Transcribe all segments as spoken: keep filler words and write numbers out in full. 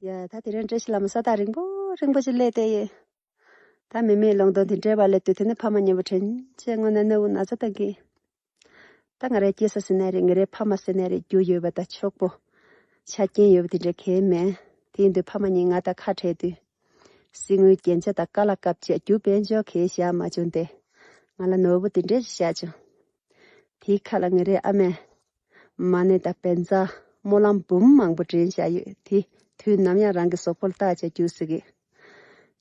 ཡ་ད་དེ་རིང་བཀྲ་ཤིས་ལྷ་མོ་ས་ཐག་རིང་པོ་རིང་པོ་ཅིག་སླེབས་བསྡད་ཡོད། ད་མི་མེད་ལུང་སྟོང་དེ་འདྲའི་བར་སླེབས་དུས་དེ་ནས་ཕ་མ་མཉམ་པོ་དྲན་བྱས་དངོས་གནས་སྣང་བ་ན་ཚ་བཏང་གི། ད་ང་རའི་སྐྱེས་ས་ཟེར་ན་རེད། ང་རའི་ཕ་མ་ཟེར་ན་རེད། རྒྱུ་ཡོད་པ་དང་ཕྱུག་པོ། ཆ་རྐྱེན་ཡོད་པ་དེ་འདྲ་གང་ཡང་མེད། དེ་ཡིན་དུས་ཕ་མ་གཉིས་ང་དང་ཁ་བྲལ་དུས། གསེར་དངུལ་རྒྱན་ཆ་དང་དཀའ་ལས་ཁག་བྱས་རྒྱུ་དཔལ་འབྱོར་གང་ཡང་བཞག་མ་བྱུང་སྟེ། ང་ལ་ནོར་བུ་དེ་འདྲ་ཞིག་བཞག་བྱུང་། དེའི་ཁ་ལ་ང་རའི་ཨ་མས། མ་ཎི་དང་བཛྲ་སྨོན་ལམ་འབུམ་མང་པོ་འདྲེན་བཞག་ཡོད། དེ་དུས་ནམ་ཡང་རང་གི་གཟུགས་པོ་ལ་བརྟག་བྱས་རྒྱུགས་སྲིད་ཀྱི།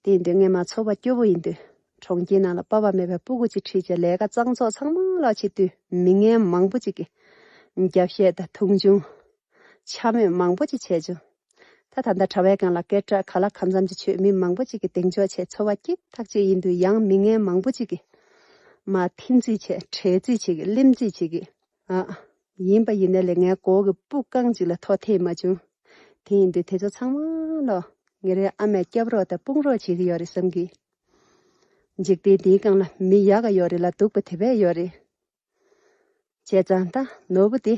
དེ་ཡིན་དུས་སྔོན་མ་འཚོ་བ་སྐྱོ་བོ་ཡིན་དུས། གྲོང་ཁྱེར་ནང་ལ་པ་ཕ་མེད་པའི་སྤུ་གུ་གཅིག་ཁྲིད་བྱས་ལས་ཀ་གཙང་བཙོག་ཚང་མ་ལ་བྱེད་དུས་མི་ངན་མང་པོ་གཅིག་གིས་རྒྱབ་བཤད་དང་མཐོང་ཆུང་། འཕྱ་སྨོད་མང་པོ་གཅིག་བྱས་བྱུང་། ད་ད་ལྟ་གྲྭ་པའི་སྒང་ལ་སྐད་གྲགས་ག་ལ་གང་འཚམ་གཅིག་ཆོད། མི་མང་པོ་གཅིག་གིས་གདེང་འཇོག་བྱས་འཚོ་བ་སྐྱིད་ཐག་ཆོད་ཡིན་དུས་ཡང་མི་ངན་མང་པོ་གཅིག་གིས་མར་འཐེན་རྩིས་བྱས་བྲེལ་རྩིས་བྱེད་ཀྱི་གླེམ་རྩིས་བྱེད་ཀྱི། ཨ། ཡིན་པ་ཡིན་ནའི་ལས་ངའི་མགོ་གི་སྤུ་རྐང་གཅིག་ལ་ཐོག་ཐེག་མ་བྱུང་། དེ་ཡིན་དུས་དེ་ཚོ་ཚང་མ་ལོ་ངེད་རའི་ཨ་མས་སྐྱབས་རོགས་དང་དཔུང་རོགས་བྱེད་ཀྱི་ཡོད་རེད་བསམ་གི། འཇིག་རྟེན་འདིའི་སྒང་ལ་མི་ཡག་ག་ཡོད་རེད་ལ་སྡུག་པ་དེ་བས་ཡོད་རེད། བྱས་ཙང་ད་ནོར་བུ་དེ་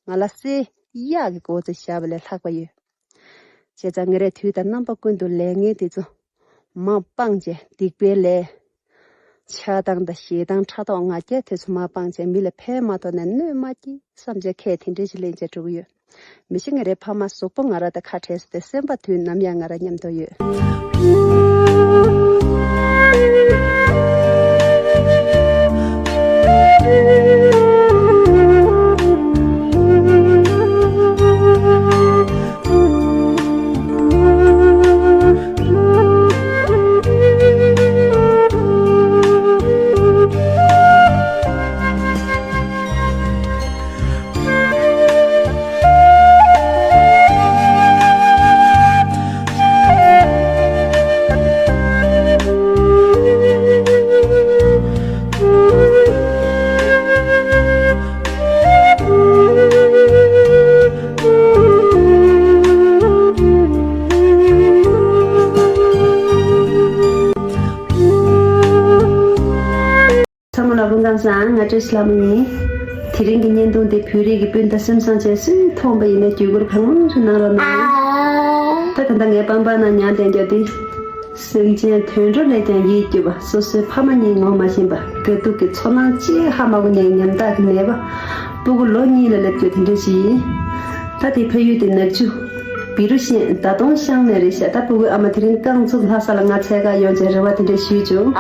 ང་ལ་གསེར་གཡག་གི་མགོ་ཙམ་བཞག་པ་ལས་ལྷག་པ་ཡོད། བྱས་ཙང་ངེད་རའི་དུས་དང་རྣམ་པ་ཀུན་ཏུ་ལས་ངན་དེ་ཚོ་མར་སྤངས་བྱས་སྡིག་པའི་ལས། ཆགས་སྡང་དང་ཞེ་སྡང་ཕྲག་དོག་ང་རྒྱལ་དེ་ཚོ་མར་སྤངས་བྱས་མི་ལ་ཕན་མ་ཐོགས་ནས་གནོད་མ་སྐྱེལ་བསམ་བྱས་ཁས་དེ་འདྲ་ཞིག་ལེན་བྱས་འགྲོ་གི་ཡོད། མི་ཤི་ངེད་རའི་ཕ་མ་གཟུགས་པོ་ང་རང་དང་ཁ་བྲལ་སོང་སྟེ་སེམས་པ་དུས་ནམ་ཡང་ང་རང་མཉམ་དུ་ཡོད། ཚང་མ་ལ་སྐུ་ཁམས་བཟང་། ང་བཀྲ་ཤིས་ལྷ་མོ་ཡིན། དེ་རིང་གི་བརྙན་ཐུང་འདི་བོད་རིགས་ཀྱི་སྤུན་ཟླ་སེམས་བཟང་བཅས་སུས་མཐོང་པ་ཡིན་ན་བརྒྱུད་སྐུར་གང་མང་ཞིག་གནང་རོགས་གནང་། ད་ད་ལྟ་ངའི་པང་པང་ནང་ཉར་བསྡད་རྒྱུ་འདི། སེམས་ཅན་དུད་འགྲོ་ལས་ཀྱང་ཡིད་སྐྱོ་བ། སོ་སོའི་ཕ་མ་གཉིས་ངོ་མ་ཤེས་པ། དགའ་སྡུག་གི་ཚོར་སྣང་ཅི་ཧ་མ་གོ་མཁན་ཉམ་ཐག་གི་ནད་པ། སྤུ་གུ་ལོ་གཉིས་ལ་སླེབས་རྒྱུ་དེ་འདྲ་ཞིག་ཡིན། ད་དེའི་ཕ་ཡུལ་དེ་ནག་ཆུ། བི་རུ་ཤན་ད་དུང་ཤང་ནས་རེད་ཤག་ད་སྤུ་གུའི་ཨ་མ་དེ་རིང་རྐང་བཙུགས་ལྷ་ས་ལ་ང་འཚོལ་གར་ཡོང་བྱས་རེ་བ་དེ་འདྲ་ཞུས་བྱུང་།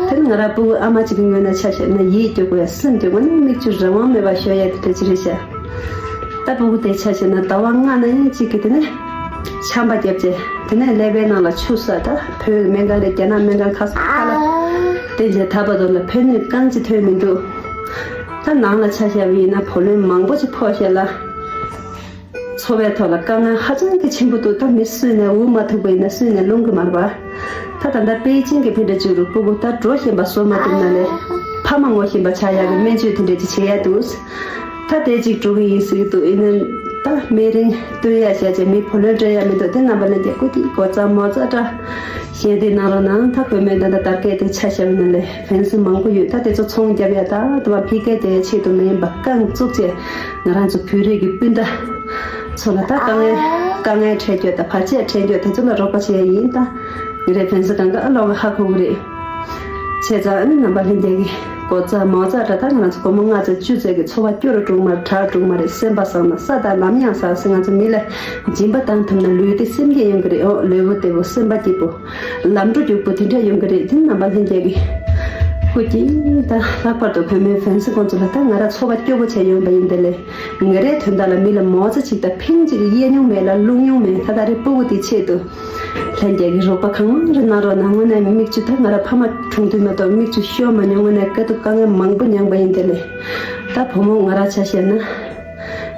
དེ་ནི་ང་རང་སྤུ་གུའི་ཨ་མ་གཅིག་གི་ངོས་ནས་ཆ་བཞག་ན་ཡིད་སྐྱོ་པོ་ཡང་སེམས་སྐྱོ་པོ་ནི་མིག་ཆུ་རང་དབང་མེད་པར་ཤོར་ཡ་དེ་འདྲ་ཅིག་རེད་ཤག་ད་སྤུ་གུ་དེ་ཆ་བཞག་ན་ཟླ་བ་ལྔ་ན་ཡང་གཅིག་གི་དེ་ནས་ཆམ་པ་བརྒྱབ་བྱས་དེ་ནས་ཀླད་པའི་ནང་ལ་ཆུ་ས། ད་བོད་སྨན་ཁང་རེད། རྒྱ་ནག་སྨན་ཁང་ཁ་ས་ཁ་ལ་བསྟན་བྱས་ད་བར་དུ་ལ་ཕན་ནུས་རྐང་གཅིག་ཐོན་མི་འདུག་ད་ནང་ལ་ཆ་བཞག་པ་ཡིན་ན་བུ་ལོན་མང་པོ་ཅིག་ཕོག་ཤག་ལ། འཚོ་བའི་ཐོག་ལ་དཀའ་ངལ་ཧ་ཅང་གི་ཆེན་པོ་འདུག་ད་མི་སུས་ནས་འུ་མ་ཐུག་པ་ཡིན་ན་སུས་ནས་སློང་གི་མ་རེད་པ། ད་ད་ལྟ་པེ་ཅིང་གི་ཕན་འབྲས་བཅུ་རུ་སྤུ་གུ་ད་འགྲོ་བཞིན་པ་བཟོ་མ་ཐུབ་ན་ལས། ཕ་མ་ངོ་ཤེས་པ་ཆགས་ཡག་གི་སྨན་བཅོས་དེ་འདྲས་ཅིག་བྱེད་ཡག་འདུག་ད་དེ་གཅིག་འགྲོ་གི་ཡིན་ཟེར་གི་འདུག་ཡིན་ནའི་ད་སྨན་རིན་བཏོན་ཡག་བྱས་བྱས་མི་བུ་ལོན་སྤྲད་ཡག་མི་འདུག་དེ་རྣམ་པ་ལྷན་རྒྱས་སྐུ་མཁྱེན་གོ་ཚ་མོ་ཚ་འདྲ། གཞན་དེ་གནང་རོགས་གནང་། ད་དགོས་མེད་ད་ད་དར་སྐད་དེ་ཆ་བཞག་ན་ལས་ཕན་སེམས་མང་པོ་ཡོད། ད་དེ་ཚོ་ཚོང་རྒྱབ་ཡག་ད་དུ་བ་ཕི་སྐད་དེ་ཆེད་དུ་མ་ཡིན་པ་རྐང་བཙུགས་བྱས་ང་རང་ཚོ་བོད་རིགས་ཀྱི་སྤུན་ཟླ་ཚོ་ལ་ད་དཀའ་ངལ་དཀའ་ངལ་འཕྲད་རྒྱུ་དང་བར་ཆད་འཕྲད་རྒྱུ་དེ་ཚོ་ལ་རོགས་པ་བྱེད་ཡ་ཡིན། ད་ངེད་རའི་ཕན་སེམས་གང་ག་ཨ་ལོག་ག་ཧ་གོ་གི་རེད། བྱས་ཙང་ཨ་ནི་རྣམ་པ་ལྷན་རྒྱས་ཀྱི་གོ་ཚ་མོ་ཚ་འདྲ་ད་ང་ཚོ་སྒོར་མོ་ལྔ་ཙམ་བཅུ་ཙམ་གྱི་འཚོ་བ་སྐྱོ་རུ་འགྲོ་གི་མ་རེད། དྲག་འགྲོ་གི་མ་རེད། སེམས་པ་བཟང་ན་ས་དང་ལམ་ཡང་བཟང་ཟེར། ང་ཚོ་མི་ལ་སྦྱིན་པ་བཏང་ཐུབ་ན་ལུས་བདེ་སེམས་བདེ་ཡོང་གི་རེད། ཨོ་ལུས་པོ་བདེ་པོ་སེམས་པ་སྐྱིད་པོ། ལམ་འགྲོ་རྒྱུག་པོ་དེ་འདྲ་ཡོང་གི་རེད། དེ་རྣམ་པ་ལྷན་རྒྱས་ཀྱི་སྐུ་མཁྱེན། ད་ལྷག་པར་དུ་བོད་མིའི་ཕན་སེམས་ཁོང་ཚོ་ལ་ད་ང་རང་འཚོ་བ་སྐྱོ་པོ་བྱས་ཡོང་པ་ཡིན་དེ་ལས་ངེད་རའི་དོན་དག་ལ་མི་ལ་མོ་ཚ་གཅིག་དང་ཕིང་གཅིག་གཡས་མྱོང་མེད་ལ་བླུག་མྱོང་མེད། ད་ད་རེས་སྤུ་གུ་དེའི་ཆེད་དུ་ལྷན་རྒྱས་ཀྱི་རོགས་པ་གང་མང་རེ་གནང་རོགས་གནང་། དངོས་གནས་མིག་ཆུ་ད་ང་རང་ཕ་མ་གྲོངས་དུས་མ་གཏོགས་མིག་ཆུ་ཤོར་མ་མྱོང་། དངོས་གནས་དཀའ་སྡུག་དཀའ་ངལ་མང་པོ་མྱངས་པ་ཡིན་དེ་ལས་ད་བུ་མོ་ང་རང་ཆ་བཞག་ན།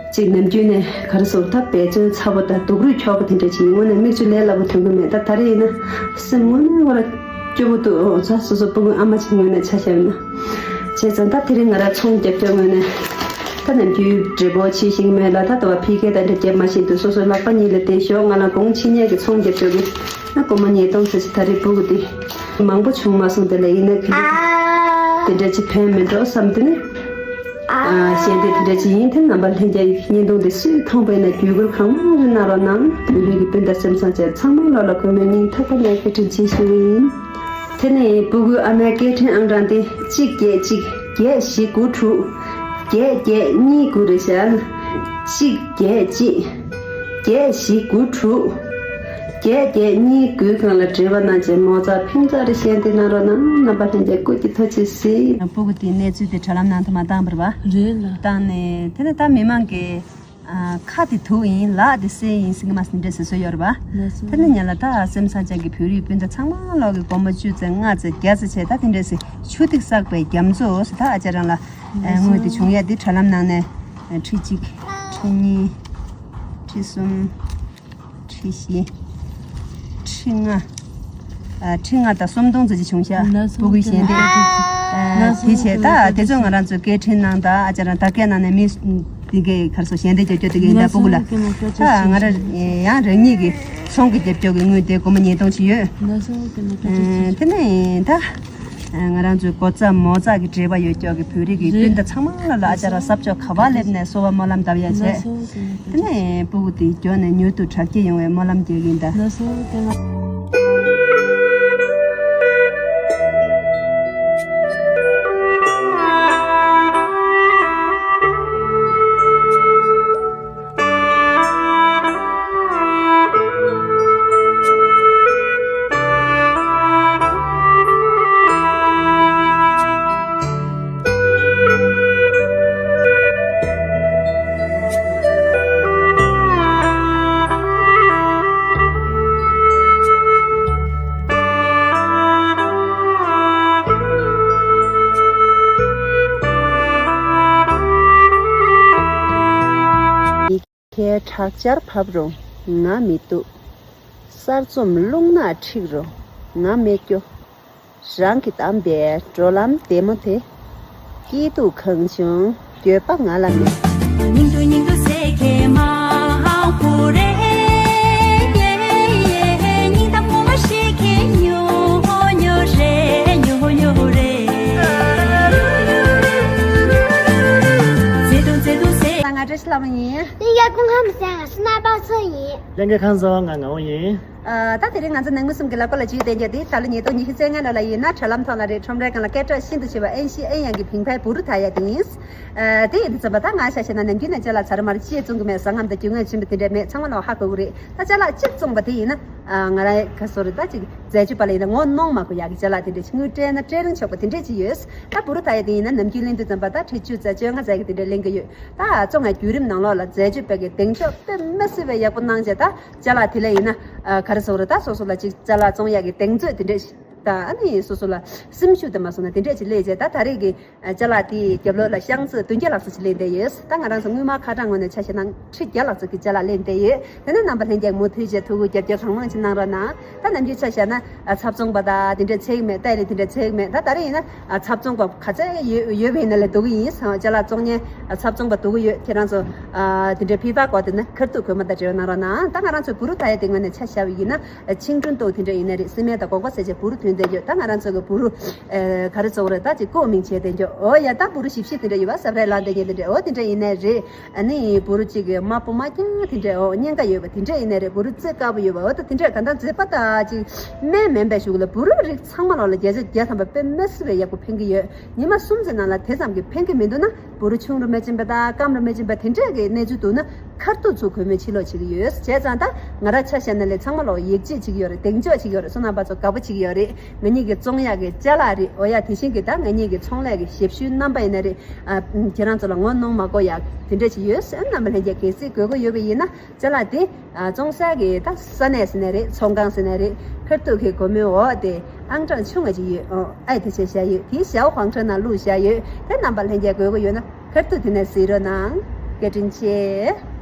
གཅིག་ནམ་རྒྱུན་ནས་ག་རེ་ཟེར་ད་འབད་བརྩོན་ཚ་པོ་དང་སྡུག་རུས་འཁྱོག་པོ་དེ་འདྲ་ཅིག་ཡིན། དངོས་གནས་མིག་ཆུ་ལས་སླ་པོ་ཐོན་གི་མེད། ད་ད་རེས་ཡིན་ན་སེམས་དངོས་གནས་ཁོ་ར་སྐྱོ་པོ་འདུག་ཨོ་ཚ་སོ་སོ་སྤུ་གུ་ཨ་མ་ཅིག་ངོས་ནས་ཆ་བཞག་ན། བྱས་ཙང་ད་དེ་རིང་ང་ར་ཚོང་རྒྱབ་སྐྱོར་ངོས་ནས་ད་ནམ་རྒྱུན་འབྲས་བུ་ཕྱི་ཞིག་མེད་ལ་ད་ལྟ་བ་ཕི་སྐད་ད་འདྲ་རྒྱབ་མ་ཤེས་འདུག་སོ་སོའི་ལག་པ་གཉིས་ལ་བསྟན་ཞོག་ང་ལ་གོང་ཕྱི་ཉལ་གྱི་ཚོང་རྒྱབ་སྐྱོར་གི་ན་སྒོར་མོ་ཉིས་སྟོང་ཙམ་ཞིག་ད་རེས་སྤུ་གུ་དེ་མང་པོ་བྱུང་མ་སོང་། དེ་ལ་ཡིན་ན་གི་དེ་འདྲ་ཅིག་ཕན་མི་འགྲོ་བསམ་དེ་ནས། ཨ། གཞས་འདི་དེ་འདྲ་ཅིག་ཡིན། དེ་རྣམ་པ་ལྷན་རྒྱས་བརྙན་ཐུང་འདི་སུས་མཐོང་པས་ན་བརྒྱུད་སྐུར་གང་མང་ཞིག་གནང་རོགས་གནང་། བོད་ཀྱི་སྤུན་ཟླ་སེམས་བཟང་བཅས་ཚང་མ་ལོ་ལ་གུས་མོས་སྙིང་ཐག་པ་ནས་བཀའ་དྲིན་ཆེ་ཞུ་གི་ཡིན། དེ་ནས་སྤུ་གུའི་ཨ་མའི་སྐད་འཕྲིན་ཨང་གྲངས་དེ་གཅིག་བརྒྱད་གཅིག་བརྒྱད་བཞི་དགུ་དྲུག་བརྒྱད་བརྒྱད་གཉིས་དགུ་རེད་ཤག་གཅིག་བརྒྱད་གཅིག་བརྒྱད་བཞི་དགུ་དྲུག་བརྒྱད་བརྒྱད་གཉིས་དགུའི་སྒང་ལ་འབྲེལ་བ་གནང་བྱས་མོ་རྩ་ཕན་ཚག་རེ་བཤད་འདི་གནང་རོགས་གནང་། རྣམ་པ་ལྷན་རྒྱས་སྐུ་གཅིག་ཐུགས་རྗེ་གཟིགས། སྤུ་གུ་དེའི་གནས་ཚུལ་དེ་དྲ་ལམ་ནང་དུ་མ་བཏང་བར་བ། རེད་ལ། བཏང་ནས་དེ་ནས་ད་མི་མང་གི་ཨ། ཁ་དེ་དུག་ཡིན། ལག་དེ་གསེར་ཡིན་ཟེར་གི་མ་ཟིན་འདྲ་ཟེར་སྲོལ་ཡོད་རེད་པ། ལགས་སོ། དེ་ནས་ཉ་ལ་ད་སེམས་བཟང་ཅན་གྱི་བོད་རིགས་སྤུན་ཟླ་ཚང་མ་ལོག་གི་སྒོར་མོ་བཅུ་ཙམ་ལྔ་ཙམ་བརྒྱ་ཙམ་བྱས་ད་དེ་འདྲ་ཟེར་ཆུ་ཐིགས་བསགས་པའི་རྒྱ་མཚོ་ཟེར་ད་ཨ་ཅག་རང་ལ་ལགས་སོ། དངུལ་དེ་བྱུང་ཡ་དེ་དྲ་ལམ་ནང་ནས་ཁྲི་གཅིག་ཁྲི་གཉིས་ཁྲི་གསུམ། ཁྲི་བཞི། ཁྲི་ལྔ། ཨ། ཁྲི་ལྔ་དང་སུམ་སྟོང་ཙམ་ཅིག་བྱུང་ཤག་ལགས་སོ། སྤུ་གུའི་ཞལ་འདེབས། ལགས་སོ། དེ་བྱས་ད་དེ་ཚོ་ང་རང་ཚོ་སྐད་འཕྲིན་ནང་དང་ཨ་ཅག་རང་དར་རྒྱས་ནང་ནས་མི་དེ་གའི་ག་རེ་ཟེར་ཞལ་འདེབས་རྒྱབ་སྐྱོར་དེ་གའི་ད་སྤུ་གུ་ལ། ལགས་སོ། ད་ང་རང་ཡང་རང་ཉིད་ཀྱི་ཚོང་གི་རྒྱབ་སྐྱོར་གྱི་དངུལ་དེ་སྒོར་མོ་ཉིས་སྟོང་ཅིག་ཡོད། ལགས་སོ། དེ་ནས་ད། ང་རང་ཚོའི་སྒོ་རྩ་མོ་རྩ་གི་འབྲེལ་བ་ཡོད་ཀྱོག་གི་བོད་རིགས་ཀྱི་རེད། སྤུན་ཟླ་ཚང་མ་ལ་ལ་ཨ་ཅག་རང་ཟབ་ཅོག་ག་བ་སླེབས་ནས་གསོལ་བ་སྨོན་ལམ་འདེབས་ཡ་བྱས། ལགས་སོ། དེ་ནས་སྤུ་གུ་དེ་མགྱོགས་ནས་མྱུར་དུ་དྲག་སྐྱེད་ཡོང་བའི་སྨོན་ལམ་རྒྱག་གི་ཡིན་ད། ལགས་སོ། དེ་ང་ཁའི་དྲག་ཆར་བབས་རུང་ང་མི་སྡུག་གསར་རྩོམ་རླུང་ནག་འཁྲིགས་རུང་ང་མེད་སྐྱོ། རང་གིས་བདམས་པའི་འགྲོ་ལམ་བདེ་མོ་དེ། སྐྱིད་སྡུག་གང་བྱུང་འགྱོད་པ་ང་ལ་མེད། སྙིང་སྡུག་སྙིང་སྡུག་ཟེར་མཁན་མང་པོ་རེད། སྙིང་གཏམ་ངོ་མ་བཤད་མཁན་ཉུང་ཉུང་རེད། ཉུང་ཉུང་རེད། བརྩེ་དུང་བརྩེ་དུང་ཟེར། ང་བཀྲ་ཤིས་ལྷ་མོ་ཡིན། ལྷན་རྒྱས་སྐུ་ཁམས་བཟང་། ང་བསོད་ནམས་དཔལ་མཚོ་ཡིན། ལྷན་རྒྱས་ཁམས་བཟང་། ང་ངག་དབང་ཡིན། ཨ། ད་དེ་རིང་ང་ཚོ་ནང་མི་གསུམ་གྱི་ལག་པ་ལ་བྱིའུ་གདན་རྒྱབ་དེ་ད་ལོ་ཉིས་སྟོང་ཉི་ཤུ་རྩ་ལྔ་ལོ་ལ་ཡིན་ན་དྲ་ལམ་ཐོག་ལ་རེད། ཁྲོམ་རའི་སྒང་ལ་སྐད་གྲགས་ཤིན་ཏུ་ཆེ་བ་ཨན་ཤི་ཨན་ཡང་གི་བིང་ཕའི་བུ་རུ་ད་ཡ་དེ་ཡིན། ཨ། དེ་ཡིན་དུས་ཙམ་པ་ད་ང་ཆ་བཞག་ན་ནམ་རྒྱུན་ནས་ཅ་ལག་ཚ་རུ་མར་ཅི་བཙོང་གི་མེད། ཟ་ངམ་དང་རྒྱུས་ངན་ཆེན་པོ་དེ་འདྲས་མེད། ཚང་མ་ལ་ཧ་གོ་གི་རེད། ད་ཅ་ལག་གཅིག་བཙོང་པ་དེ་ཡིན་ན། ཨ། ང་རང་ག་སོ་རེད། ད་ཅིག་འཛད་སྤྱོད་པ་ལ་ཡིན་ན་ངོ་གནོང་མ་དགོས་ཡག་གི་ཅ་ལག་དེ་འདྲས་ཅིག་དངུལ་སྤྲད་ན་སྤྲད་རིན་ཆོག་པ་དེ་འདྲས་ཅིག་ཡོད། ད་བུ་རུ་ད་ཡ་དེ་ཡིན་ན་ནམ་རྒྱུན་ལེན་དུས་ཙམ་པ་ད་ཁྲི་བཅུ་ཙམ་བཅོ་ལྔ་ཙམ་གི་དེ་འདྲས་ལེན་གི་ཡོད། ད་བཙོང་ཡ་བརྒྱུད་རིམ་ནང་ལོགས་ལ་འཛད་སྤྱོད་པ་གི་གདེང་འཇོག་དཔེ་མི་སྲིད་པའི་ཡག་པོ་གནང་བྱས། ད་ཅ་ལག་དེ་ལ་ཡིན་ན། ཨ། ག་རེ་ཟེར་དགོས་རེད། ད་སོ་སོ་ལ་ཅིག་ཅ་ལག་བཙོང་ཡག་གི་གདེང་ཚོད་དེ་འདྲས་ཤིག་ད་ཨ་ནི་སོ་སོ་ལ་སེམས་ཤུགས་དེ་མ་སོང་ན་དེ་འདྲས་ཅིག་སླེབས་བྱས། ད་ད་རེས་ཀྱི་ཅ་ལག་དེའི་རྒྱབ་ལོགས་ལ་ཤང་ཙི་བདུན་བརྒྱ་ལྷག་ཙམ་ཅིག་ལེན་བསྡད་ཡོད། ད་ང་རང་ཚོ་དངུལ་སྨར་ཁ་གྲངས་ངོས་ནས་ཆ་བཞག་ན་ཁྲི་བརྒྱ་ལྷག་ཙམ་གྱི་ཅ་ལག་ལེན་བསྡད་ཡོད། དེ་ནས་རྣམ་པ་ལྷན་རྒྱས་མུ་མཐུད་བྱས་ཐུགས་ཁུར་རྒྱབ་སྐྱོར་གང་མང་ཅིག་གནང་རོགས་གནང་། ད་ནམ་རྒྱུན་ཆ་བཞག་ན། ཨ། ཚབ་བཙོང་པ་དང་དེ་འདྲས་ཚད་མེད། ཏའི་ལི་དེ་འདྲས་ཚད་མེད། ད་ད་རེས་ཡིན་ན། ཨ། ཚབ་བཙོང་པ་ག་ཚད་ཡོད་ཡོད་པ་ཡིན་ན་ལས་སྡུག་གི་ཡིན། ཅ་ལག་བཙོང་མཁན། ཨ། ཚབ་བཙོང་པ་སྡུག་གི་ཡོད། ཁྱེད་རང་ཚོ། ཨ། དེ་འདྲས་ཕི་ཕ་གོ་དེ་ན་ཁ་ཐུག་གོ་མ་ད་འབྲེལ་བ་གནང་རོགས་གནང་། ད་ང་རང་ཚོ་བུ་རུ་ད་ཡ་དེ་ངོས་ནས་ཆ་བཞག་པ་ཡིན་ན། ཨ། ཆིང་ཀྲུན་ཏོ་དེ་འདྲས་ཡིན་ན་རེད། སི་མེན་དང་སྒོག་པ་ཟེར་བྱས་བུ་རུ་ཐོན་བསྡད་ཡོད། ད་ང་རང་ཚོ་གི་བུ་རུ། ཨ། ག་རེ་ཟེར་དགོས་རེད། ད་ཅིག་ཀོ་མིང་བྱས་བསྡད་ཡོད། འོ་ཡ། ད་བུ་རུ་ཞིབ་ཞིབ་དེ་འདྲས་ཡོད་པ། སབ་རའི་ལངས་བསྡད་མཁན་དེ་འདྲས། འོ་དེ་འདྲས་ཡིན་ན་རེད། ཨ་ནི་བུ་རུ་གཅིག་གི་དམར་པོ་དམར་རྐྱང་དེ་འདྲས། འོ་གཉན་ཁ་ཡོད་པ་དེ་འདྲས་ཡིན་ནའི་རེད། བུ་རུ་རྩེ་དཀར་པོ་ཡོད་པ། འོ་ད་དེ་འདྲས་གང་ལྟར་མཛེས་པ་དང་ཅིག་སྨན་མིན་པའི་གཞུག་ལ་བུ་རུ་རིགས་ཚང་མ་ལོགས་ལ་བརྒྱ་ཆ་བརྒྱ་ཐམ་པ་དཔེ་མི་སྲིད་པའི་ཡག་པོ་ཕན་གྱི་ཡོད། ཉི་མ་གསུམ་ཙམ་ནང་ལ་དེ་ཙམ་གྱིས་ཕན་གྱི་མི་འདུག་ན། བུ་རུ་ཆུང་རུ་མི་ཕྱིན་པ་དང་སྐམ་རུ་མི་ཕྱིན་པ་དེ་འདྲས་ཀྱི་གནས་ཚུལ་འདུག་ན། ཁ་ཐུག་ཚུར་གུས་མོས་ཕྱིར་སློག་བྱེད་ཀྱི་ཡོད། བྱས་ཙང་ད་ང་རང་ཆ་བཞག་ན་ལས་ཚང་མ་ལོགས་ཡིད་ཆེས་བྱེད་ཀྱི་ཡོད་རེད། གདེང་འཇོག་བྱེད་ཀྱི་ཡོད་རེད། སོ་ནམ་པ་ཚོ་དགའ་པོ་བྱེད་ཀྱི་ཡོད་རེད། ང་གཉིས་ཀྱི་བཙོང་ཡག་གི་ཅ་ལག་རེད། འོ་ཡ། དེ་བཞིན་གྱི་ད་ང་གཉིས་ཀྱི་ཚོང་ལས་ཀྱི་ཞབས་ཞུའི་རྣམ་པ་ཡིན་ན་རེད། ཨ། ཁྱེད་རང་ཚོ་ལ་ངོ་གནོང་མ་དགོས་ཡག་དེ་འདྲས་ཅིག་ཡོད། སེམས་རྣམ་པ་ལྷན་རྒྱས་གལ་སྲིད་དགོས་མཁོ་ཡོད་པ་ཡིན་ན། ཅ་ལག་དེ། ཨ། བཙོང་ས་གི་ད་ས་གནས་ཟེར་ནའི་རེད། ཚོང་ཁང་ཟེར་ནའི་རེད། ཁ་ཐུག་གི་སྒོར་མོའི་འོག་དེ་ཨང་གྲངས་ཆུང་ང་ཅིག་ཡོད། ཨོ། ཨེ་དེ་བྱས་བཞག་ཡོད། དེའི་ཞའོ་ཧུའང་ཁྲང་ནང་བླུགས་བཞག་ཡོད། དེ་རྣམ་པ་ལྷན་རྒྱས་དགོས་མཁོ་ཡོད་ན་ཁ་ཐུག་དེ་ནས་གཟིགས་རོགས་གནང་། བཀའ་དྲིན་ཆེ།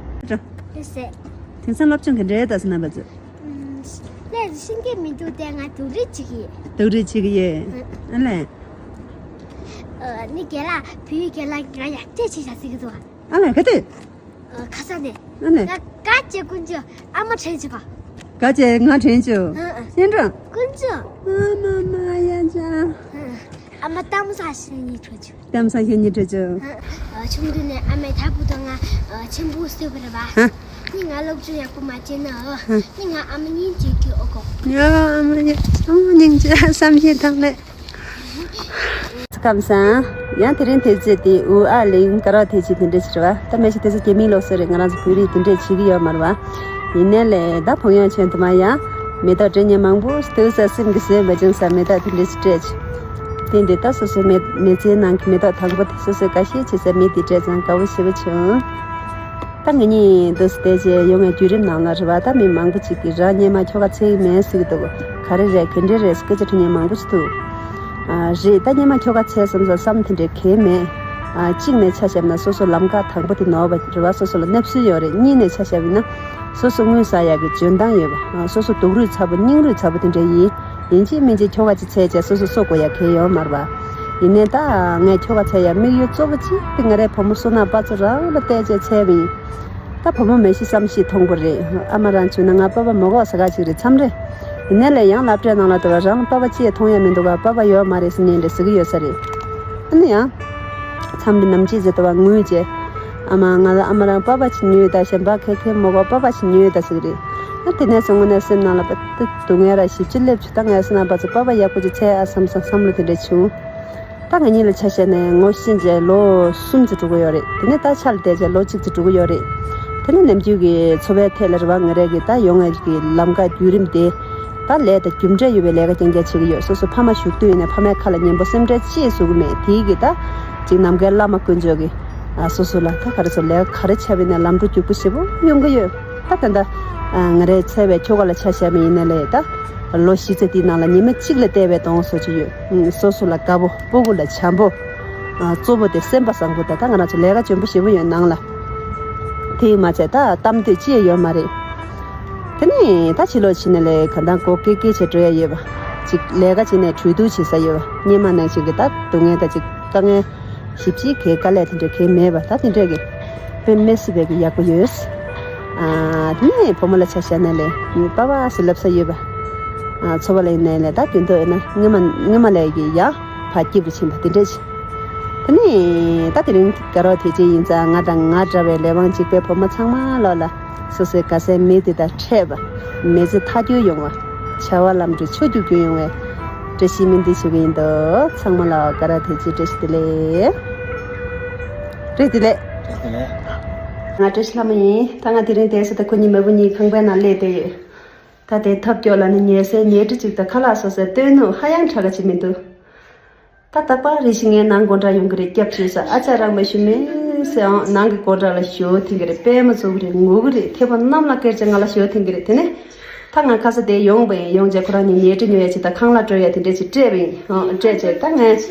ལགས་སེ། དེང་སང་སློབ་སྦྱོང་གི་འདྲ་ད་སོ་ནམ་པ་ཚོ། ཨམ། ལས་ཤེས་ཀྱི་མི་འདུག་དེ་ང་སྡུག་རུས་བྱེད་ཀྱི་ཡིན། སྡུག་རུས་བྱེད་ཀྱི་ཡིན། ཨ་ལས། ཨ་ནི་རྒན་ལགས། བོད་ཡིག་རྒན་ལགས་ང་ཡར་སྤྲད་བྱེད་བཞག་ཟེར་གྱི་འདུག་ཨ་ལས། ག་དུས། ཨ། ཁ་སང་ནས། ཨ་ནས། ང་དགའ་བྱེད་དཀོན་མཆོག་ཨ་མ་དྲན་བྱེད་པ། དགའ་བྱེད་ང་དྲན་བྱེད། ཨ། ཨ། སྙན་གྲགས། དཀོན་མཆོག་ཨ་མ་མ་ཡ་ཅག་ཨ། ཨ་མ་གཏམ་བཟང་ཞིག་ཉིད་འཕྲོད་བྱེད། གཏམ་བཟང་ཞིག་ཉིད་འཕྲོད་བྱེད། ཨ། ཆུང་དུས་ནས་ཨ་མས་ད་བུ་དང་ང་ཆེན་པོ་བཟོས་པ་རེད་བ། ཧ། ནི་ང་སློབ་སྦྱོང་ཡག་པོ་མ་བྱས་ན་ནི་ང་ཨ་མ་སྙིང་རྗེ་གི་ཨོ་གོ། ཡ་ཨ་མ་ཡ་ཨ་མ་སྙིང་རྗེ་བསམ་ཤེས་དང་ལས། སྐམ་སང་། ཡང་དེ་རིང་དེ་ཚེ་དེ་ཨུ་ཨ་ལིང་ཀ་ར་དེ་ཚེ་དེ་འདྲ་ཞིག་རེད་བ། ད་མེ་ཤི་དེ་ཚེ་སྐྱེ་མིང་ལོག་སོ་རེད། ང་རང་ཚོ་བོད་རིགས་དེ་འདྲས་བྱེད་ཀྱི་ཡོད་མ་རེད་བ། ཡིན་ནའི་ལས་ད་ཕོ་ཡང་ཆེན་དུ་མ་ཡང་མེ་ཏོག་སྤྲད་མཁན་མང་པོ་སྟོད་ས་སེམས་ཀྱི་སེམས་པ་ཅན་ས་མེ་ཏོག་དེ་འདྲས་ཞིག་སྤྲད་ཆུ། དེ་འདི་ད་སོ་སོའི་མེ་མེ་ཚེའི་ནང་གི་མེ་ཏོག་དང་པོ་དེ་སོ་སོའི་ཀ་ཤས་ཆེ་ས་མེ་དེ་སྤྲད་ཙང་དགའ་བོ་ཞེ་པོ་བྱུང་། ད་ང་གཉིས་འདུག་སྟེ་བྱས་ཡོང་བའི་བརྒྱུད་རིམ་ནང་ལ་རེད་བ། ད་མི་མང་པོ་ཅིག་གིས་རང་སྙེ་མ་ཁྱོ་ག་འཚོལ་གི་མེད་ཟེར་གི་འདུག་ག་རེ་རེད་ག་འདྲ་རེད་སྐད་ཆ་དྲི་མཁན་མང་པོ་ཅིག་འདུག་ཨ་རེད། ད་སྙེ་མ་ཁྱོ་ག་འཚོལ་བསམ་ས་བསམ་དེ་འདྲའི་གལ་མེད། ཨ་གཅིག་ནས་ཆ་བཞག་ན་སོ་སོ་ལམ་ཁ་དང་པོ་དེ་ནོར་བ་རེད་བ། སོ་སོ་ལ་གནོད་སྲོལ་ཡོད་རེད། གཉིས་ནས་ཆ་བཞག་ན་སོ་སོ་དངུལ་ཟ་ཡག་གི་འཇོན་ཐང་ཡོད་པ། ཨ་སོ་སོ་སྡུག་རུས་ཚ་པོ་སྙིང་རུས་ཚ་པོ་དེ་འདྲ་ཡིན། ཡིན་གཅིག་མིན་གཅིག་ཁྱོ་ག་ཅིག་འཚོལ་བྱས་སོ་སོ་གསོ་དགོས་ཡ་གལ་ཡོད་མ་རེད་པ། ཡིན་ནའི་ད་ངས་ཁྱོ་ག་འཚོལ་ཡ་དམིགས་ཡུལ་གཙོ་བོ་གཅིག་དེ་ང་རའི་བུ་མོ་བསོད་ནམས་པ་ཚོ་རང་ལ་བལྟས་བྱས་འཚོལ་བ་ཡིན། ད་བུ་མོ་མེད་ཤི་བསམ་ཤི་མཐོང་པོ་རེད། ཨ་མ་རང་བྱུང་ན་ང་པ་ཕ་མ་གོ་ས་ག་ཅིག་རེད་མཚམས་རེ། ཡིན་ནའི་ལས་ཡང་སློབ་གྲྭའི་ནང་ལ་དུ་བ་རང་ལ་པ་ཕ་ཅི་ཡ་མཐོང་ཡ་མི་འདུག་ག་པ་ཕ་ཡོད་མ་རེད་ཟེར་ཉན་རེད་ཟེར་གི་ཡོད་ས་རེད། ཨ་ནི་ཡང་། མཚམས་རེ་ནམ་ཅི་ཟེར་དུ་བ་ངུས་བྱས། ཨ་མ་ང་ལ་ཨ་མ་རང་པ་ཕ་ཅིག་ཉོས་ད་གཞན་པ་ཁེ་ཁེ་མོ་གོ་པ་ཕ་ཅིག་ཉོས་ད་ཟེར་གི་རེད། ཨ་དེ་ནས་སོང་ངོ་ནས་སེམས་ནང་ལ་པ་ཏི་སྡུག་བསྔལ་ར་ཞིབ་ཅི་སླེབས་བྱུང་། ད་ངའི་སེམས་ནང་པ་ཚོ་པ་ཕ་ཡག་པོ་ཅིག་འཚོལ་ཨ་བསམ་བསམ་བསམ་བློ་དེ་འདྲ་བྱུང་། ད་ང་གཉིས་ལ་ཆ་བཞག་ནས་ངོ་ཤེས་བྱས་ལོ་གསུམ་ཙམ་འགྲོ་གི་ཡོད་རེད། དེ་ནས་ད་ཆ་ལ་བལྟས་བྱས་ལོ་གཅིག་ཙམ་འགྲོ་གི་ཡོད་རེད། དེ་ནས་ནམ་རྒྱུན་གྱི་འཚོ་བའི་ཐད་ལ་རེད་བ། ང་རང་གི་ད་ཡོང་ངེས་ཀྱི་ལམ་ཁ་བརྒྱུད་རིམ་དེ། ད་ལས་དང་རྒྱུ་འབྲས་ཡོད་པའི་ལས་ཀ་རྐྱང་རྐྱང་བྱེད་ཀྱི་ཡོད། སོ་སོ་ཕ་མ་བཞུགས་དུས་ཡིན་ནའི་ཕ་མའི་ཁ་ལ་ཉན་པོ་སེམས་ཁྲལ་ཅི་བཟོ་གི་མེད། དེའི་གི་ད་ཅིག་ནམ་མཁའི་བླ་མ་དཀོན་མཆོག་གི་ཨ་སོ་སོ་ལ་ད་ག་རེ་ཟེར་ལས་ཀ་ག་རེ་བྱས་པ་ཡིན་ནའི་ལམ་འགྲོ་རྒྱུག་པོ་ཞེ་པོ་ཡོང་གི་ཡོད། ད་ད་ལྟ་ང་རའི་འཚོ་བའི་ཁྱོ་ག་ལ་ཆ་བཞག་པ་ཡིན་ནའི་ལས་ད་ལོ་བཞི་ཙམ་དེའི་ནང་ལ་ཉི་མ་གཅིག་ལ་བལྟས་པའི་གདོང་བཟོ་ཅིག་ཡོད། སོ་སོ་ལ་དགའ་པོ་སྤུ་གུ་ལ་བྱམས་པོ། གཙོ་བོ་དེ་སེམས་པ་བཟང་པོ་དང་ད་ང་རང་ཚོ་ལས་ཀ་འཇོན་པོ་ཞེ་པོ་ཡོད་ནང་ལ། དེ་མ་ཚད་ད་གཏམ་འདོད་ཅི་ཡང་ཡོད་མ་རེད། དེ་ནས་ད་ཕྱི་ལོགས་ཕྱིན་ནས་ལས་ག་འདྲ་མགོ་སྐེ་སྐེ་བྱས་འགྲོ་ཡ་ཡོད་པ། ཅིག་ལས་ཀ་བྱས་ནས་གྲོས་བསྡུར་བྱེད་ས་ཡོད་པ། སྔོན་མ་ནང་བཞིན་གྱི་ད་སྡུག་བསྔལ་ད་ཅིག་དཀའ་ངལ་ཞིབ་ཅིག་གི་དཀའ་ལས་དེ་འདྲ་གང་མེད་པ། ད་དེ་འདྲ་གི་དཔེ་མི་སྲིད་པའི་གི་ཡག་པོ་ཡོད། ཨ་དེ་ནས་བུ་མོ་ལ་ཆ་བཞག་ནས་ལས་པ་ཕ་ཟེར་ལབ་ས་ཡོད་པ། ཨ་འཚོ་བ་ལ་ཡིན་ནའི་ལས་ད་དེ་འདྲ་ཡིན་ན་སྔོན་མ་སྔོན་མ་ལས་ཀྱི་ཡག་ཕ་སྐྱིད་པོ་ཕྱིན་པ་དེ་འདྲ་ཅིག་དེ་ནས་ད་དེ་རིང་དགའ་རོགས་དེ་ཅི་ཡིན་ཙང་ང་དང་ང་འདྲ་བའི་ལས་དབང་གཅིག་པའི་བུ་མོ་ཚང་མ་ལོག་ལ་སོ་སོའི་དགའ་སའི་མི་དེ་དང་འཕྲད་པ། མི་ཚེ་མཐའ་འཁྱོལ་ཡོང་བ། བྱ་བ་ལམ་འགྲོ་ཕྱོགས་བསྒྱུར་རྒྱུ་ཡོང་བའི་བཀྲ་ཤིས་སྨོན་འདུན་ཞུ་གི་ཡིན་དོ། ཚང་མ་ལ་དགའ་རོགས་དེ་ཅི་བཀྲ་ཤིས་བདེ་ལེགས། བཀྲ་ཤིས་བདེ་ལེགས། ང་བཀྲ་ཤིས་ལྷ་མོ་ཡིན། ད་ང་དེ་རིང་བསྡད་ས་དེ་ཁོ་གཉིས་མ་བུ་གཉིས་ཁང་པའི་ནང་སླེབས་བསྡད་ཡོད། ད་དེ་ཐབ་སྐྱོ་ལ་ནི་ཉལ་སའི་ཉལ་ཁྲི་གཅིག་དང་ཁ་ལག་བཟོ་སའི་སྟོན་སྣུམ་ཧ་ཡང་དྲག་ག་ཅིག་མི་འདུག་ད་རྟག་པར་རེ་ཞིག་ངའི་ནང་སྒོ་འགྲམ་ཡོང་གི་རེད། སྐྱབས་བཅོལ་ས་ཨ་ཅག་རང་མ་ཞུ་མེད་ཟེར་ཨང་ནང་གི་སྒོ་འགྲམ་ལ་ཞོ་འཐེན་གི་རེད། པད་མ་བཙུགས་གི་རེད། ངུ་གི་རེད། ཐེ་བོ་གནམ་ལ་ཁྱེར་བྱས་ང་ལ་ཞོ་འཐེན་གི་རེད། དེ་ནས་ད་ང་ཁ་ས་དེ་ཡོང་པ་ཡིན། ཡོང་བྱས་ཁོ་རང་གཉིས་ཉལ་ཁྲི་ཉོ་ཡ་ཅིག་དང་ཁང་གླ་སྤྲོད་ཡ་དེ་འདྲས་ཅིག་སྤྲད་པ་ཡིན། ཨང་སྤྲད་བྱས་ད་ངས་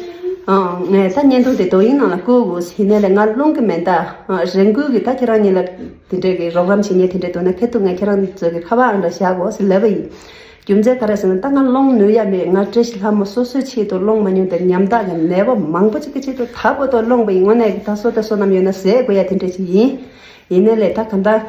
ཨང་ངས་ད་བརྙན་ཐུང་དེ་དོ་དབྱིངས་ནང་ལ་བཀོད་དགོས་ཡིན་ནའི་ལས་ང་རླུང་གི་མེད། ད་ཨང་རང་འགུལ་གི་ད་ཁྱེད་རང་གཉིས་ལ་དེ་འདྲས་གི་རོགས་རམ་བྱེད་མཁན་དེ་འདྲས་འདུག་ན་ཁ་ཐུག་ངས་ཁྱེད་རང་ཚོ་གི་ཁ་པར་ཨང་འདྲ་བཞག་དགོས་ཟེར་ལབ་པ་ཡིན། རྒྱུ་མཚན་ག་རེ་ཟེར་ན་ད་ང་སློང་ནུས་ཡ་མེད། ང་བཀྲ་ཤིས་ལྷ་མོ་སོ་སོའི་ཆེད་དུ་སློང་མ་མྱོང་དང་ཉམ་ཐག་གི་ནད་པ་མང་པོ་ཅིག་གི་ཆེད་དུ་ད་བར་དུ་སློང་པ་ཡིན། དངོས་གནས་ཀྱི་ད་བསོད་བདེ་བསོད་ནམས་ཡོད་ན་ཟས་དགོས་ཡ་དེ་འདྲ་ཅིག་ཡིན། ཡིན་ནའི་ལས་ད་ག་འདྲ་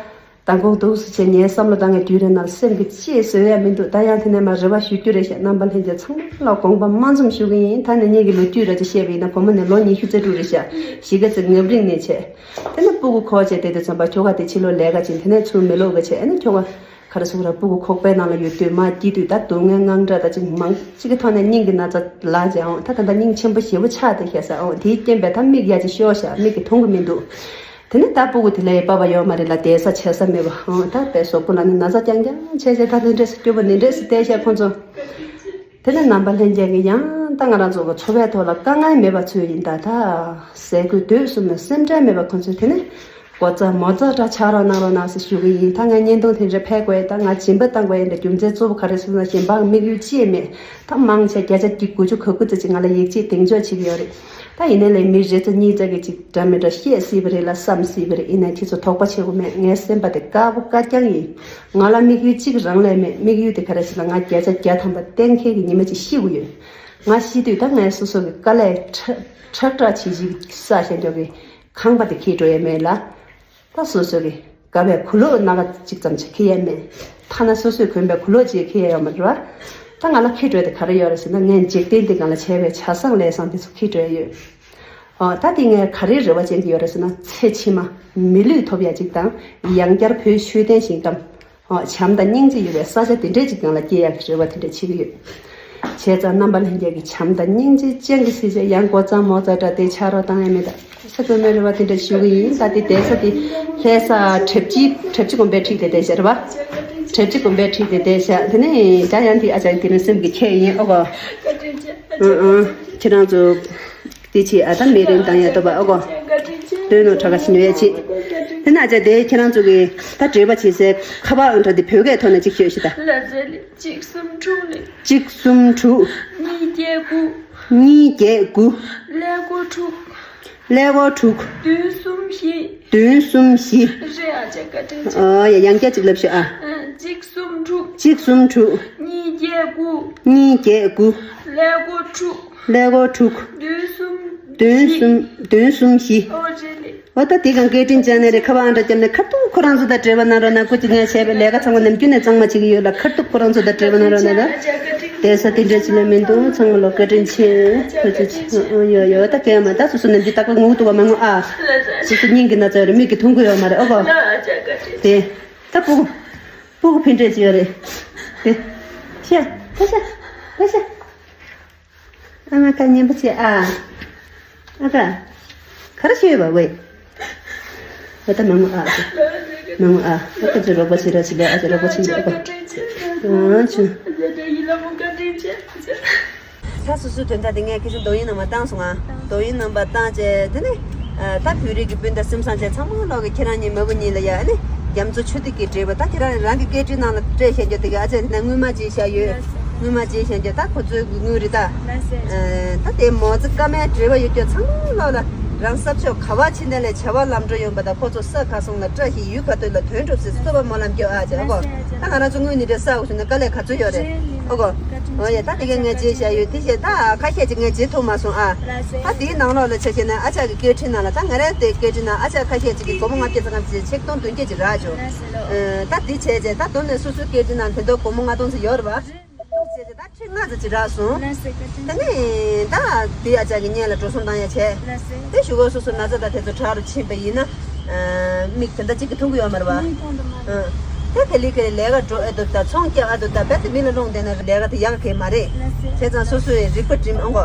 མདང་དགོང་འདུག་སེ་བྱས་ངའི་བསམ་བློ་བཏང་བའི་དུས་རེ་ནང་སེམས་ཀྱི་ཅི་བཟོད་ཡ་མི་འདུག་ད་ཡང་དེ་ནས་མ་རེ་བ་ཞུ་རྒྱུ་རེད་ཤག་རྣམ་པ་ལྷན་རྒྱས་ཚང་མ་ལ་དགོངས་པ་དམར་འཛོམས་ཞུ་གི་ཡིན། ད་ནི་ངེད་ཀྱི་ལོ་རྒྱུས་ར་ཅིག་བཤད་པ་ཡིན་ན་བུ་མོ་ནི་ལོ་ཉི་ཤུ་རྩ་དྲུག་རེད་ཤག་གཞིས་ཀ་རྩེ་ངབ་རིང་ནས་བྱས། དེ་ནས་སྤུ་གུ་ཁོག་བཅད་དེ་དུས་ཙམ་པ་ཁྱོ་ག་དེ་ཕྱི་ལོགས་ལས་ཀ་བྱེད། དེ་ནས་ཚུར་མི་ལོག་གི་བྱས། ཨ་ནི་ཁྱོ་ག་ག་རེ་ཟེར་ར་སྤུ་གུ་ཁོག་པའི་ནང་ལ་ཡོད་དུས་མ་སྐྱིད་དུས་ད་སྡུག་བསྔལ་དངངས་སྐྲག་ད་ཅིག་མང་ཅིག་གི་ཐོག་ནས་སྙིང་གི་ན་ཚ་ལངས་བྱས་ཨང་། ད་ད་ལྟ་སྙིང་ཆེན་པོ་ཞེ་པོ་ཆགས་བསྡད་ཤག་ཟེར་ཨང་། དེའི་རྐྱེན་པས་ད་མིག་ཡ་ཅིག་ཤོར་ཤག་མིག་གིས་མཐོང་གི་མི་འདུག་དེ་ནས་ད་སྤུ་གུ་དེ་ལ་ཡི་པ་ཕ་ཡོད་མ་རེད་ལ་བསྡད་ས་བྱེད་ས་མེད་པ་ཨང་། ད་དཔེ་གཟུགས་པོ་ལ་ནི་ན་ཚ་རྐྱང་རྐྱང་བྱས་བྱས་ད་དེ་འདྲས་སུ་སྐྱོ་པོ་ནི་འདྲས་སུ་བསྡད་ཤག་ཁོང་ཚོ། དེ་ནས་རྣམ་པ་ལྷན་རྒྱས་ཀྱིས་ཡང་ད་ང་རང་ཚོ་གི་འཚོ་བའི་ཐོག་ལ་དཀའ་ངལ་མེད་པ་ཚོད་ཡིན། ད་ད་ཟས་གོས་སྡོད་གསུམ་ལ་སེམས་ཁྲལ་མེད་པ་ཁོང་ཚོས་དེ་ནས་སྒོ་རྩ་མོ་རྩ་འདྲ་ཆགས་རོགས་གནང་རོགས་གནང་ཟེར་ཞུ་གི་ཡིན། ད་ངས་བརྙན་ཐུང་དེ་འདྲ་ཕེབས་དགོས་ཡ་ད་ང་སྦྱིན་པ་བཏང་དགོས་ཡ་འདྲ་རྒྱུ་མཚན་གཙོ་བོ་ག་རེ་ཟེར་ན་གཞན་པ་གི་དམིགས་ཡུལ་ཅི་ཡང་མེད། ད་མང་ཆེ་བརྒྱ་ཆ་གཅིག་དགུ་བཅུ་གོ་དགུ་ཙམ་ཅིག་ང་ལ་ཡིད་ཆེས་གདེང་འཇོག་བྱེད་ཀྱི་ཡོད་རེད། ད་ཡིན་ནའི་ལས་མི་རེ་ཚོ་གཉིས་ཙམ་གྱིས་ཅིག་འདྲ་མི་འདྲ་བཤད་སྲིད་པ་རེད་ལ་བསམ་སྲིད་པ་རེད། ཡིན་ནའི་ཁྱེད་ཚོ་དོགས་པ་བྱེད་དགོས་མེད། ངའི་སེམས་པ་དེ་དཀར་པོ་དཀར་རྐྱང་ཡིན། ང་ལ་དམིགས་ཡུལ་གཅིག་རང་ལས་མེད། དམིགས་ཡུལ་དེ་ག་རེ་ཟེར་ན་ང་བརྒྱ་ཆ་བརྒྱ་ཐམ་པ་གཏན་འཁེལ་གྱི་ཉི་མ་ཅིག་ཤི་དགོས་ཡོད། ང་ཤི་དུས་ད་ངའི་སོ་སོ་གི་དཀའ་ལས་ཁྲག་ཁྲག་ཁྲག་བྱིལ་བྱིལ་བསགས་བཞག་འཇོག་གི་ཁང་པ་དེ་འཁྱེར་འགྲོ་ཡས་མེད་ལ། ད་སོ་སོ་གི་དགའ་བའི་གོས་ལོག་སྣ་ཁ་གཅིག་ཙམ་ཞིག་འཁྱེར་ཡས་མེད། ཐ་ན་སོ་སོས་གོན་པའི་གོས་ལོག་ཅིག་འཁྱེར་ཡས་ཡོད་མ་རེད་བ། ད་ང་ལ་འཁྱེར་འགྲོ་ཡས་དེ་ག་རེ་ཡོད་རེད་ཟེར་ན་ངས་འཇིག་རྟེན་འདི་སྒང་ལ་བྱས་པའི་བྱ་བཟང་ལས་བཟང་དེ་ཚོ་འཁྱེར་འགྲོ་ཡས་ཡོད། ཨ། ད་དེ་ངས་ག་རེའི་རེ་བ་བྱེད་ཀྱི་ཡོད་རེད་ཟེར་ན། ཚེ་ཕྱི་མ་མི་ལུས་ཐོབ་ཡ་གཅིག་དང་། ཡང་བསྐྱར་བོད་ཤུལ་བསྟན་ཞིང་གཏམས། ཨ། བྱམས་དང་སྙིང་རྗེ་ཡོད་པའི་ས་ཆ་དེ་འདྲས་ཅིག་སྒང་ལ་སྐྱེ་ཡག་གི་རེ་བ་དེ་འདྲས་བྱེད་ཀྱི་ཡོད། བྱས་ཙང་རྣམ་པ་ལྷན་རྒྱས་ཀྱིས་བྱམས་དང་སྙིང་རྗེ་ཅན་གྱི་སྲིད་བྱས་ཡང་སྒོ་གཙང་མོ་གཙང་སྦྲ་དེ་ཆ་རོགས་བཏང་ཡ་མེད་ད། ས་ཚོ་མོའི་རེ་བ་དེ་འདྲ་ཞུ་གི་ཡིན། ད་དེ་བསྡད་ས་དེ་ལྷ་ས་གྲབས་ཅི་གྲབས་ཅི་དགོན་པའི་འཁྲིས་དེ་བསྡད་ཤག་རེད་པ། གྲབས་ཅི་དགོན་པའི་འཁྲིས་དེ་བསྡད་ཤག་དེ་ནས་ད་ཡང་དེ་ཨ་ཅག་དེ་རིང་སེམས་ཀྱི་ཁྱད་ཡིན། ཨོ་གོ། ཨང་ཨང་། ཁྱེད་རང་ཚོ་དེ་ཆེ་ཨ། ད་མེ་རིམ་བཏང་ཡ་ལྟོས་པ། ཨོ་གོ། སྟོན་ནོ་གྲྭ་ཁ་ཤི་ནོ་ཡ་ཆེ། དེ་ན་ཨ་ཅག་དེ་ཁྱེད་རང་ཚོ་གི་ད་འབྲེལ་བ་བྱེད་སའི་ཁ་པར་ཨང་གྲངས་དེ་བོད་སྐད་ཐོག་ནས་ཅིག་ཤོད་ཤི་ད། ལ་རྩེ་ལེ། གཅིག་གསུམ་དྲུག་ལེ། གཅིག་གསུམ་དྲུག་གཉིས་བརྒྱད་དགུ། གཉིས་བརྒྱད་དགུ། ཀླད་ཀོར་དྲུག་ཀླད་ཀོར་དྲུག་བདུན་གསུམ་བཞི། བདུན་གསུམ་བཞི། རེད་ཨ་ཅག་བཀའ་དྲིན་ཆེ། ཨོ་ཡ། ཡང་བསྐྱར་གཅིག་ལབ་ཤོག་ཨ། ཨ། གཅིག་གསུམ་དྲུག་གཅིག་གསུམ་དྲུག་གཉིས་བརྒྱད་དགུ། གཉིས་བརྒྱད་དགུ། ཀླད་ཀོར་དྲུག་ཀླད་ཀོར་དྲུག་བདུན་གསུམ་བདུན་གསུམ་བདུན་གསུམ་བཞི། ཨོ་རེད་ལེ། འོ་ད་དེ་གང་སྐད་འཕྲིན་ཅན་ནས་རེད། ཁ་པར་ཨང་གྲངས་བརྒྱབ་ནས་ཁ་ཐུག་ཁོ་རང་ཚོ་དང་འབྲེལ་བ་གནང་རོགས་གནང་། སྐུ་མཁྱེན། ངས་བྱས་པའི་ལས་ཀ་ཚང་མ་ནམ་རྒྱུན་ནས་གཙང་མ་བྱེད་ཀྱི་ཡོད་ལ། ཁ་ཐུག་ཁོ་རང་ཚོ་དང་འབྲེལ་བ་གནང་རོགས་གནང་ད། བསྡད་ས་དེ་འདྲ་ཅིག་ལ་མི་འདུག་ཚང་མ་ལོ་བཀའ་དྲིན་ཆེ། ཁོ་ཚོ་ཆེ། ཨ། ཡོད་ཡོད། ད་གས་མ་ད་སོ་སོ་ནམ་རྒྱུན་ད་ཁོ་ངུ་འདུག་ག་མ་ངུ་ཨ། སོ་སོ་སྙིང་གི་ན་ཚ་ཡོད་རེད། མིག་གིས་མཐོང་གི་ཡོད་མ་རེད། ཨོ་གོ། དེ་ད་སྤུ་གུ་སྤུ་གུ་ཕན་འབྲས་ཅིག་ཡོད་རེད། དེ་ཤ་ཤ་ཤ་ཤ། ཨ་མ་ཁ་ཉན་པ་བྱེད་ཨ། ཨ་ཁ། ག་རེ་ཤེས་ཡོད་པ་ཝེ། ཨ་ད་མ་ངུ་ཨ། མ་ངུ་ཨ། ཨ་ཁ་ཅི་རོགས་པ་བྱེད་ར་བྱེད་ལེ། ཨ་ཅི་རོགས་པ་བྱེད་ལེ། ཨ་ཁ། ཨ་ཅི། ད་སོ་སོའི་དོན་དག་དེ་ངས་ཁ་སང་དོ་དབྱིངས་ནང་མ་བཏང་སོང་ཨ། དོ་དབྱིངས་ནང་མ་བཏང་བྱས་དེ་ནས། ཨ། ད་བོད་རིགས་ཀྱི་སྤུན་ཟླ་སེམས་བཟང་ཅན་ཚང་མ་ལོག་གི་ཁྱེད་རང་གཉིས་མ་བུ་གཉིས་ལ་ཡ་ཨ་ནི་རྒྱ་མཚོ་ཆུ་ཐིགས་ཀྱི་འབྲེལ་བ། ད་ཁྱེད་རང་རང་གི་སྐད་འཕྲིན་ནང་ལ་སྤྲད་བཞག་རྒྱུ་དེ་ག་ཨ་ཅག་ན་དངུལ་མ་ཅིག་བཞག་ཡོད། དངུལ་མ་ཅིག་བཞག་རྒྱུ་ད་ཁོ་ཚོའི་དངུལ་རེད་ད། ཨ། ད་དེ་མོ་ཙི་ཀ་མའི་འབྲེལ་བ་ཡོད་རྒྱུ་ཚང་མ་ལོག་ལ་རང་ས་ཕྱོགས་ག་བ་ཕྱིན་ནས་ལས་བྱ་བ་ལམ་འགྲོ་ཡོང་པ་དང་། ཁོ་ཚོ་ས་ག་སོང་ལ་བཀྲ་ཤིས་ཡུལ་ག་ཐོག་ལ་དོན་འགྲུབ་ཟེར་བསྟོད་པ་སྨོན་ལམ་རྒྱོབ་ཨ་ཅག་ཨ་གོ། ད་ང་རང་ཚོ་དངུལ་ནི་འདྲ་ས་འུ་ཚོ་ནི་དཀའ་ལས་ག་ཚོད་ཡོད་རེད། ཨ་གོ། ཨོ་ཡ། ད་དེ་ག་ངས་བརྗེད་བཞག་ཡོད། དེ་བཞིན་ད་ཁ་ཤས་ཅིག་ངས་བརྗེད་ཐུབ་མ་སོང་ཨ། ད་དེའི་ནང་ལོགས་ལ་ཆ་བཞག་ན་ཨ་ཅག་གི་སྐད་འཕྲིན་ནང་ལ། ད་ང་རང་དེ་སྐད་འཕྲིན་ནང་ཨ་ཅག་ཁ་ཤས་ཅིག་གིས་སྒོར་མོ་ལྔ་བརྒྱ་ཙམ་ཅིག་ཆིག་སྟོང་བདུན་བརྒྱ་ཅིག་རག་བྱུང་། ཨ། ད་དེ་བྱས་རྗེས་ད་དོན་ནས་སོ་སོའི་སྐད་འཕྲིན་ནང་དེ་འདྲ་སྒོར་མོ་ལྔ་སྟོང་ཙམ་ཡོད་རེད་པ། བྱས་རྗེས་ད་ཁྲི་ལྔ་ཙམ་ཅིག་རག་སོང་། ད་ནི་ད་དེ་ཨ་ཅག་གི་སྔོན་ལ་འགྲོ་སོང་བཏང་ཡ་བྱས། དེ་གཞུག་གུ་སོ་སོ་ན་ཚ་དང་དེ་ཚོ་དྲག་རུ་ཕྱིན་པ་ཡིན་ན། ཨ། མིག་དེ་འདྲ་གཅིག་གིས་མཐོང་གི་ཡོད་མ་རེད་པ། ཨ། ད་ག་ལེ་ག་ལེ་ལས་ཀ་འགྲོ་ཨེ་འདུག་ད་ཚོང་རྒྱག་ཨེ་འདུག་ད་རྦད་དེ་མི་ལ་སློང་བསྡད་ན་ལས་ཀ་དེ་ཡག་གི་མ་རེད། བྱས་ཙང་སོ་སོའི་རིག་པ་སྒྲིམ་ཨང་གོ།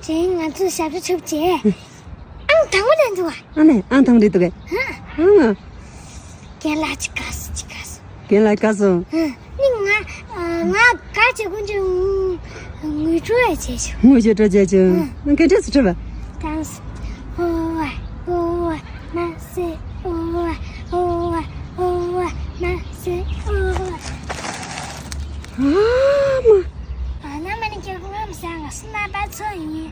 དྲན། ང་ཚོ་ཞབས་ཕྱི་ཆུབ་བྱས། ཨང་དང་པོ་ལེན་འདུག་ག་ཨ་ནི་ཨང་དང་པོ་རེད་འདུག་གས། ཨང་། རྒན་ལགས་ཅིག་དགའ་སོང་། ཅིག་དགའ་སོང་། རྒན་ལགས་དགའ་སོང་། ཨ་ནི་ང་ང་དགའ་བྱེད་ཀུན་གྱི་ངུ་འཕྲོ་ཡ་བྱེད་བྱུང་། ངུ་བྱེད་འཕྲོ་བྱེད་བྱུང་། ཨ། སྐད་འཕྲིན་སུ་འཕྲོད་པ། དང་། ཨོ་ཨ་ཨོ་ཨ་མ་སེ་ཨོ་ཨ་ཨོ་ཨ་ཨོ་ཨ་མ་སེ་ཨོ་ཨ། ཨ་མ། ཨ། ན་མ་ནི་ཁྱེད་ཀུན་ང་མི་ཟ། ང་སུ་ན་པ་ཚོ་ཡིན།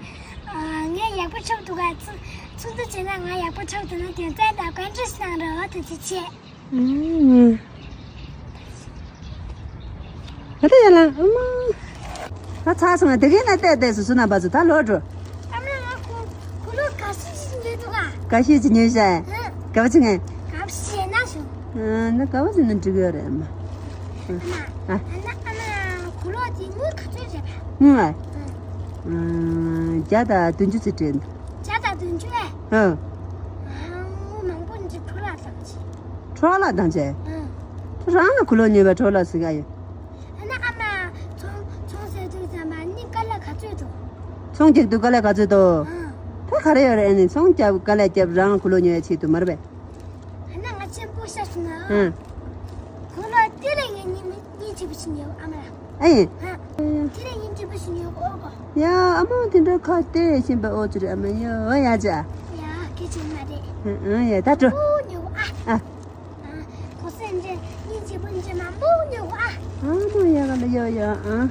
ཨ། ངས་ཡག་པོ་ཆོག་འདུག་ག་ཚོ་ཚོ་འདུ་བྱས་ན་ང་ཡག་པོ་ཆོག་འདུག་ན་དོན་ཚན་དང་བཀའ་འདྲི་གནང་རོགས། ཐུགས་རྗེ་ཆེ། ཨ། ཨ་ད་ཡ་ལ་ཨ་མ། ད་ཚར་སོང་ང་། དེ་གས་ན་བལྟས་བལྟས་སུ་སུ་ན་པ་ཚོ་ད་ལོག་འགྲོ། ཨ་མ། ང་ཁོ་ཁོ་ལོ་ག་ཤི་ཅི་ཉོས་འདུག་ག་ག་ཤི་ཅི་ཉོས་ཤག་ཨ། ག་བ་ཅི་ངས། ག་བ་ཤི་ན་ཤོ། ཨ། ན་ག་བ་ཅི་ན་འགྲིག་ཡོད་རེད་ཨ་མ། ཨ་མ། ཨ། ཨ་ན་ཨ་མ། ཁོ་ལོ་དེ་དངུལ་ག་ཚོད་རེད་པ། དངུལ་ཨ། ཨ། ཨ། བརྒྱ་དང་བདུན་ཅུ་ཙམ་སྤྲད་འདུག་བརྒྱ་དང་བདུན་ཅུ་ཨེ། ཨ། ཨ། དངུལ་མང་པོ་འདི་འཕྲོ་བརླག་བཏང་ཆེ། འཕྲོ་བརླག་བཏང་ཆེ། ཨ། ཁྱོད་རང་ལ་ཁོ་ལོ་ཉོས་པའི་འཕྲོ་བརླག་ཟེར་ག་ཡོད། ཨ་ན་ཨ་མ། ཚོང་ཚོང་ཟེར་དུས་ཙམ་པ་ནི་དཀའ་ལས་ག་ཚོད་འདུག་ཚོང་རྒྱག་དུས་དཀའ་ལས་ག་ཚོད་འདུག་ཨ། ད་ག་རེ་ཡོད་རེད། ཨ་ནི་ཚོང་རྒྱབ་དཀའ་ལས་རྒྱབ་རང་ཁོ་ལོ་ཉོ་ཡ་ཆེད་དུ་མ་རེད་པས། ཨ་ན་ང་ཆེན་པོ་ཤ་སོང་ན། ཨ། ཁོ་ལོ་དེ་ལས་ངས་གཉིས་མི་གཉིས་ཆེ་པོ་ཞིག་ཉོ་ཨ་མ་ལ། ཨེ། དེ་ལས་ཡིན་གཅིག་པ་ཞིག་ཉོ་གོ་གོ། ཡ་ཨ་མ་དེ་འདྲ་ཁ་བལྟས་བཞིན་པའི་ཨོ་ཙི་རེད། ཨ་མ་ཡོ་ཡ་ཅ། ཡ་སྐད་ཆ་མ་རེད། ཨ་ཡ་ད་འགྲོ། ཨོ་ཉོ་གོ་ཨ། ཨ། གོ་སེ་འདྲེ་ཡིན་གཅིག་པ་འདྲེ་མ་མོ་ཉོ་གོ་ཨ། ཨ་མ་ཡ་ག་ལ་ཡོ་ཡོ་ཨ།